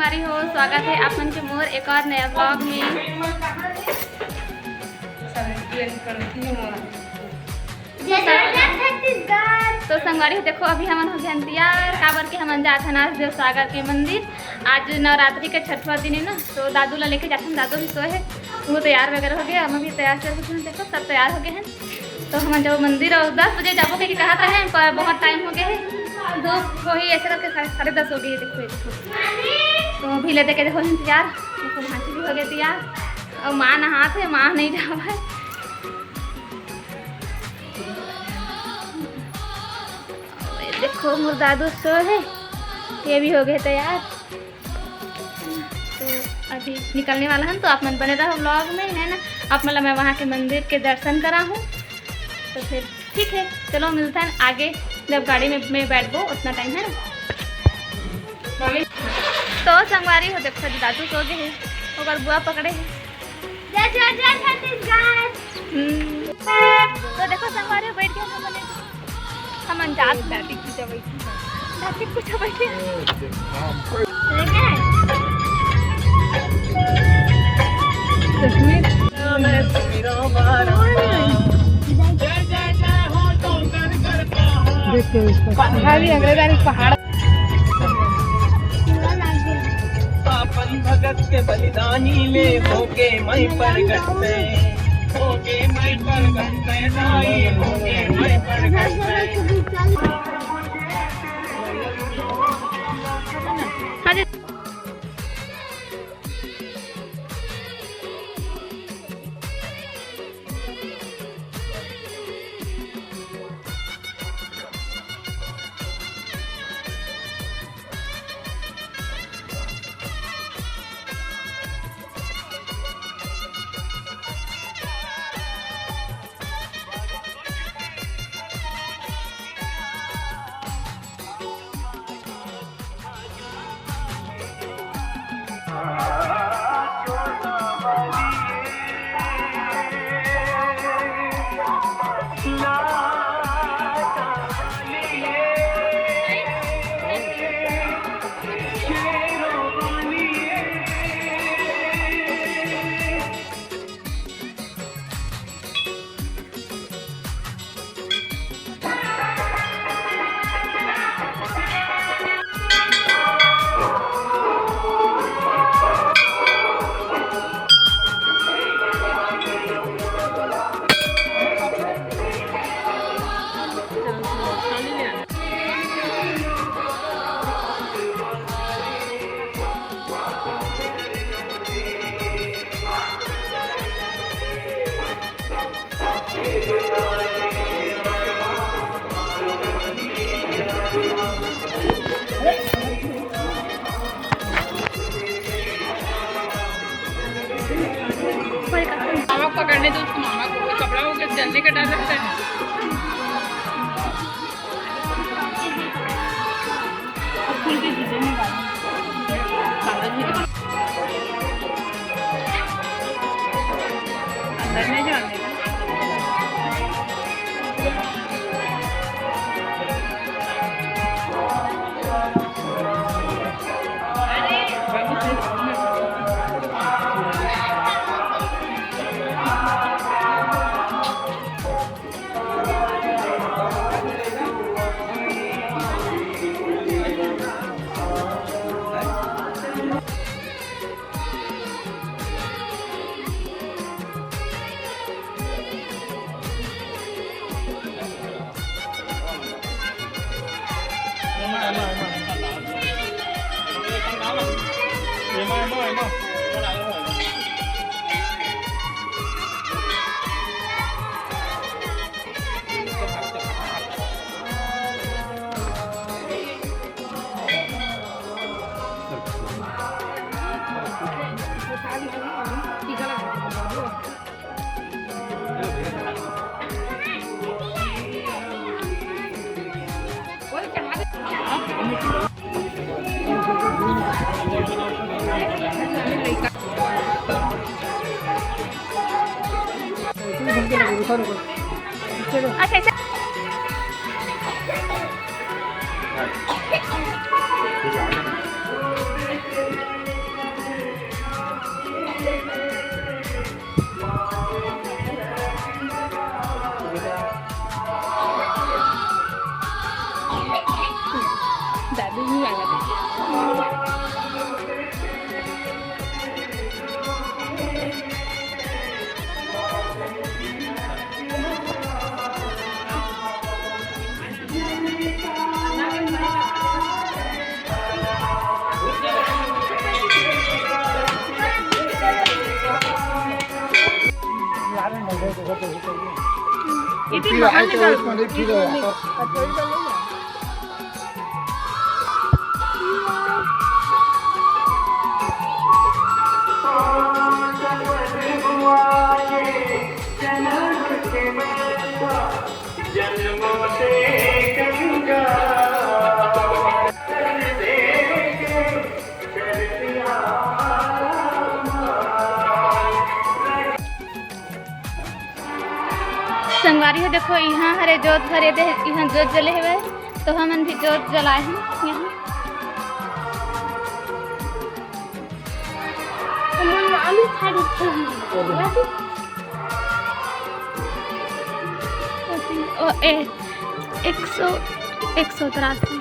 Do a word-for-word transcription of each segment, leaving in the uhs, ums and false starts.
संगवारी हो, स्वागत है आप मन के मोर एक और नया vlog में। जय जय छत्तीसगढ़। तो संगवारी हो, देखो, अभी हमन हो गए हन तैयार, काबर के हमन जात हन आज देवसागर के मंदिर। आज नवरात्रि के छठवां दिन है ना, तो दादू ला लेके जात हन। दादू भी सोए है, वो तैयार वगैरह हो गया, हम भी तैयार चल रहे हैं। देखो, सब तैयार हो गए हैं। तो हमन जाबो मंदिर और दस बजे जाबो कहिके कहत रहे, पर बहुत टाइम हो गया है, दो वही ऐसे करके साढ़े, साढ़े दस हो गए है। देखो, ये देखो, तो अभी ले देके देखो इंतजार। देखो, भांची भी हो गए तैयार और माँ नहात है, माँ नहीं जावा है। ये देखो, मोर दादू सो है, ये भी हो गए तैयार। तो अभी निकलने वाला है, तो आप मन बने रहो vlog में, है ना। आप मन ला मैं वहाँ के मंदिर के दर्शन कराहूँ। तो फिर ठीक है, चलो मिलते हैं आगे, जब गाड़ी में, में बैठबो उतना टाइम, है ना। तो संगवारी हो, देखो, दादू सो गए है, ओकर बुआ पकड़े है। जय जय जय छत्तीसगढ़। हम्म। तो देखो संगवारी हो, बैठ गए हम लोग। हमन जात दादी की जगह। दादी की जगह। देखो इसको। पहाड़ी, अंग्रेजानी पहाड़। अपन भगत के बलिदानी ले होके मैं प्रगट मैं, होके मैं प्रगट मैं, दाई होके मैं प्रगट मैं। हाँ जी। मामा को पकड़ने दो, उसको मामा को, कोई कपड़ा हो गया, जलने का डर लगता है। अंदर नहीं जाने। अच्छा, अच्छा। इतनी फिर बाहर आए तो निकल। इसमें नहीं, फिर वापस। संगवारी हो, देखो, इहाँ हरे जोत भरे दे, इहाँ जोत जले हवे, तो हमन भी जोत जलाए हन इहाँ। हमन आलू खा लेते हैं। ओ, ए, एक सौ, एक सौ तिरासी।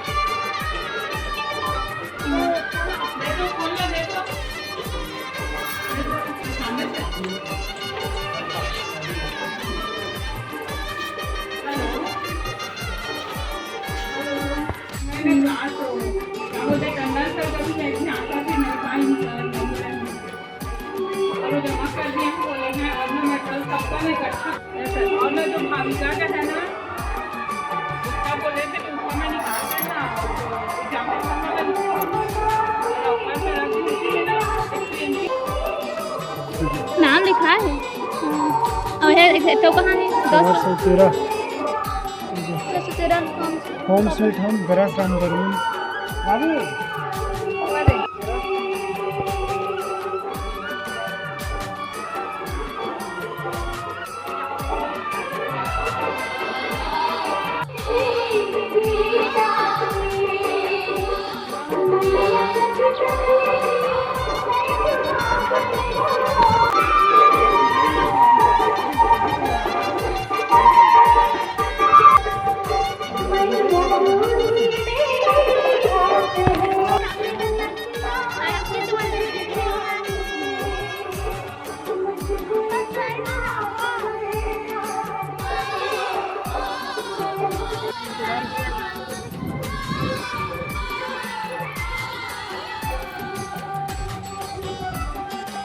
और वो जमा कर दिए हैं, बोले हैं, अब ना मैं कल सबका ना इकट्ठा, ऐसे। और ना जो भाविका का है ना, उसका बोले थे कि उसको मैं निकाल देना, और वो जमा करना था, और अपना सारा दिन इसी में ना, इसलिए इनकी नाम लिखा है। हाँ। और है, तो कहाँ है? दो सौ। दो सौ तेरह। दो सौ तेरह। Home sweet home, गरस राम बरून। बाबू।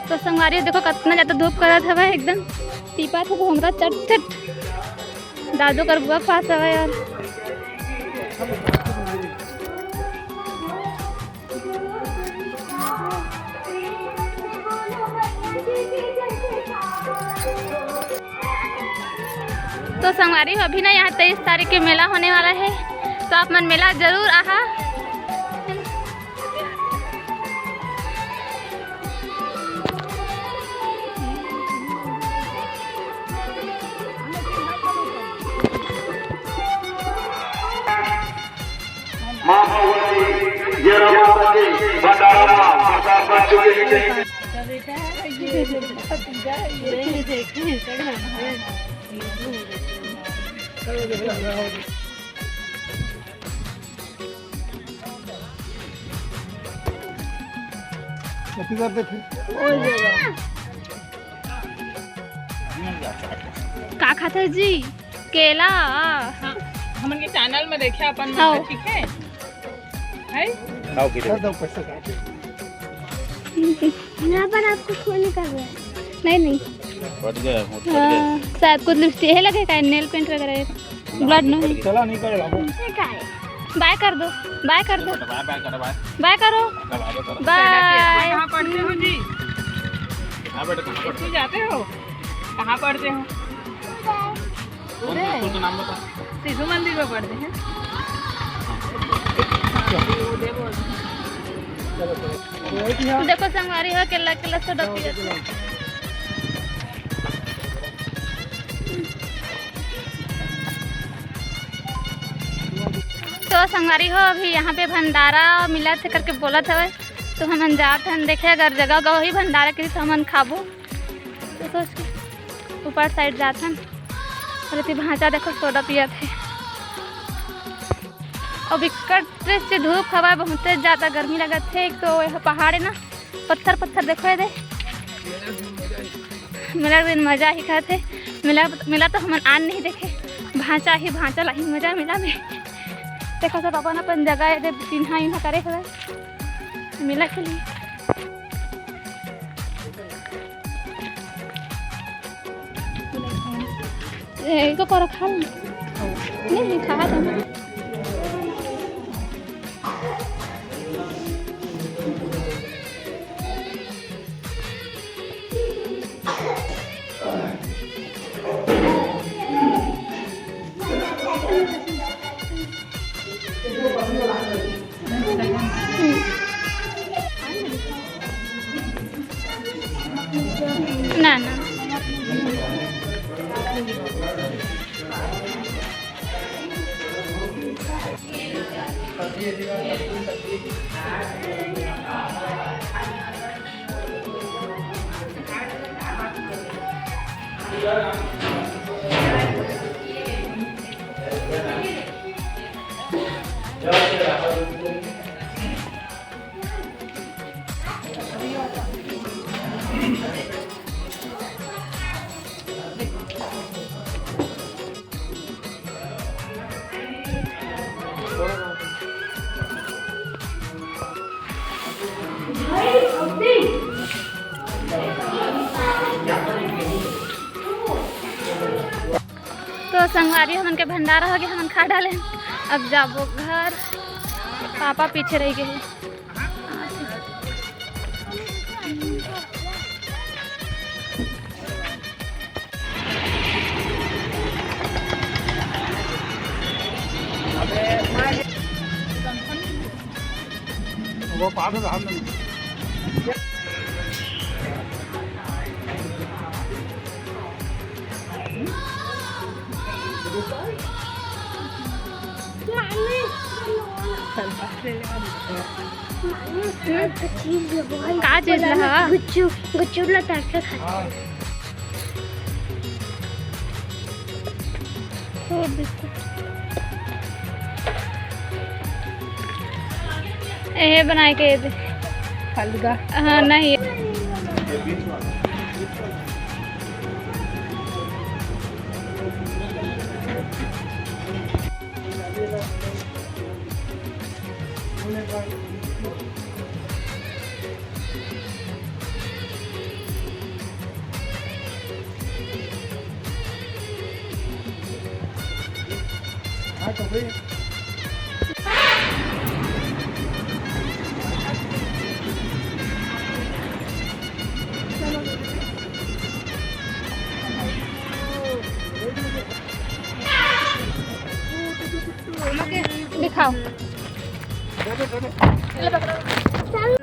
तो संगवारी देखो, कतना ज्यादा धूप करत हवय, एकदम टीपा थे घोंघरा चट चट। दादू कर बुआ पास हवय यार। तो संगवारी हो, अभी ना यहाँ तेईस तारीख के मेला होने वाला है, तो आप मन मेला जरूर आहा। माँ भगवती, ये रवा बच्चे, भंडारा माँ, प्रसाद बन चुके हैं। छत्तीसगढ़ दे फिर। का खाते जी? केला। हाँ, हमन के चैनल में देखे अपन मन हाँ। ठीक है? है? खाओ, पी लो। कर दो, पैसा काट दो। यहाँ पर आपको खून निकल रहा है। नहीं, नहीं। फट गया, होंठ फट गया। हाँ, शायद कुछ लिपस्टिक है लगे का, नेल पेंट वगैरह है। ब्लड नहीं। चला नहीं करे बाबू। ये क्या है? बाय कर दो, बाय कर दो। बाय, बाय करो, बाय। बाय करो। बाय, बाय करो। बाय। कहाँ पढ़ते हो जी? हाँ बेटा, कहाँ पढ़ते हो? स्कूल जाते हो? कहाँ पढ़ते हो? कौन से स्कूल का नाम बता। शिशु मंदिर में पढ़ते हैं। देखो संगवारी हो, केला, केला से डटी रहती है। तो संगवारी हो, अभी यहाँ पे भंडारा मिलत हे करके बोलत हवय, तो हमन जात हन देखे, अगर जगह उगह होही भंडारा के, तो हमन खाबो। तो सोच के ऊपर साइड जात हन। और एती भांचा देखो, सोडा पियत हे। अउ बिकट से धूप हवा, बहुते ज्यादा गर्मी लगत हे। एक तो यह पहाड़ हे ना, पत्थर पत्थर देखो ये दे। मेला के दिन मजा ही खाथे। मेला, मेला तो हमन आन नहीं देखे, भांचा ही भांचा लाही मजा मेला में। देखो सब अपन अपन जगह ये दे, चिन्हा इन्हा करे हवय मेला के लिए। ए, इको करो खा ले। नहीं, नहीं, खा दो ना। ना, ना। तो संगवारी, हमन के भंडारा हो गया, हमन खा डाले। अब जाबो घर, पापा पीछे रह गए। वो पास है, हम नहीं। का चीज ला? गुच्चू, गुच्चू ला तड़का खा। छोड़ दे। ए बनाए के दे। हलगा। हाँ, नहीं। दिखाओ।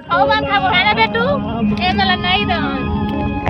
खाओ, मन खाओ, है ना बेटू? ए मला नहीं दो।